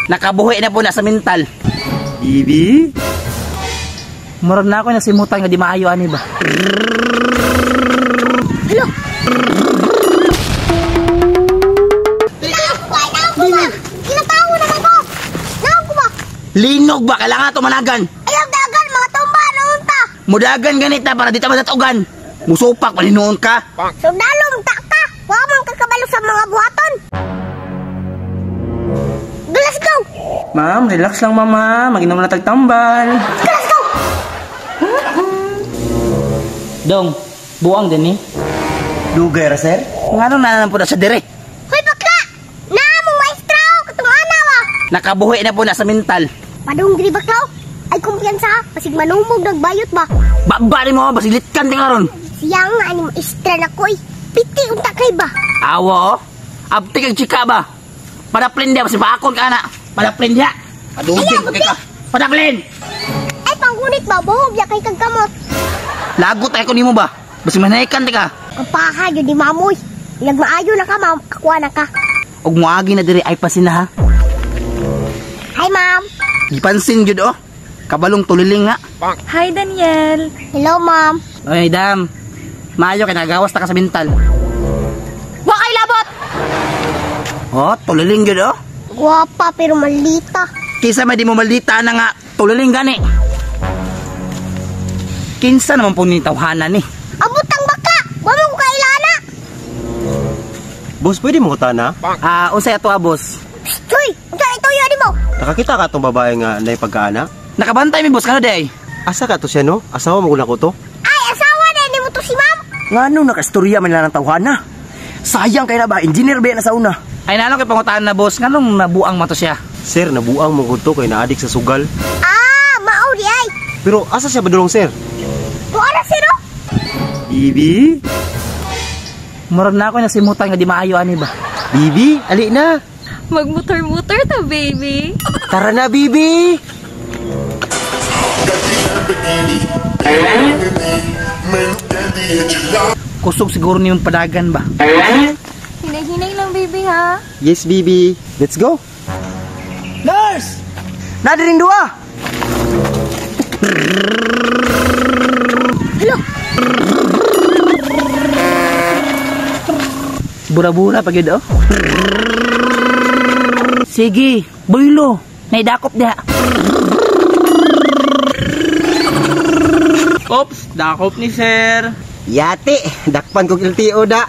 Nakabuhi na po na sa mental. Bibi? Murag na ako nasimutan nga di maayo ani ba. Hello. Kinatawo naman ko. Naon ko ba? Linog ba kailangan to managan? Ayaw dagan mga tumba noon ta. Mudagan ganita para di ta madatugan. Musupak paninuon ka. Sundalom ta ka. Wa man kakabalo sa mga buhaton. Let's go. Ma'am, relax lang mama. Maginom na tagtambal. Let's go. Dong, buang din ni. Dugay ra, sir. Nganong nananan po na sa dire? Hoy bakla. Naa mo maestra katong anaw ah. Nakabuhi na po na sa mental. Padung diri bakla. Ay kumpiyansa basig manumog nagbayot ba. Baba ni mo basig litkan ti karon. Siya nga ani maestra na koy. Piti unta kay ba. Awo, oh. Abti kag chika ba? Padaplin dia basig paakon ka na. Padaplin dia. Padugin kay ka. Padaplin. Ay panggunit ba buhog ya kay kag kamot. Lagot ay ko nimo ba? Basig manaykan ti ka. Kapaha gyud ni mamoy. Nagmaayo na ka ma'am, akuha na ka. Og moagi na diri ay pasin na ha. Hi ma'am. Gipansin gyud oh. Kabalong tuliling nga. Hi, Daniel. Hello ma'am. Oy, dam. Maayo kay nagawas ta ka sa mental. Wa kay labot. Oh, tuliling gyud oh. Guwapa pero malita. Kisa may di mo maldita na nga tuliling gani. Kinsa naman po ni tawhana ni. Abot ang baka. Wa mo ko kailana. Boss, pwede mo tana? Ah, unsay ato ah, boss? Psst, hoy, unsa ituyo nimo? Nakakita ka atong babae nga nay pagkaana? Nakabantay mi boss kano day. Asa ka to siya no? Asawa mo ko to? Ay asawa na nimo to si ma'am. Ngano nakastorya man lang ng tawhana? Sayang kay na ba engineer ba na sa una? Ay nalo kay pangutaan na boss nganong nabuang man to siya. Sir, nabuang mo ko to kay naadik sa sugal. Ah, mao di ay. Pero asa siya badulong, sir? Tuara siro. Bibi? Murag na ako nasimutan nga di maayo ani ba. Bibi, ali na. Magmotor-motor ta, baby. Tara na, Bibi. Kusog siguro niyong padagan ba. Hinay-hinay lang, baby, ha? Yes, Bibi. Let's go. Nurse! Nadiring dua. Hello. Bura-bura pag yun, oh. Sige, buylo. Naidakop diha. Ops, dakop ni sir. Yati, dakpan kog LTO da.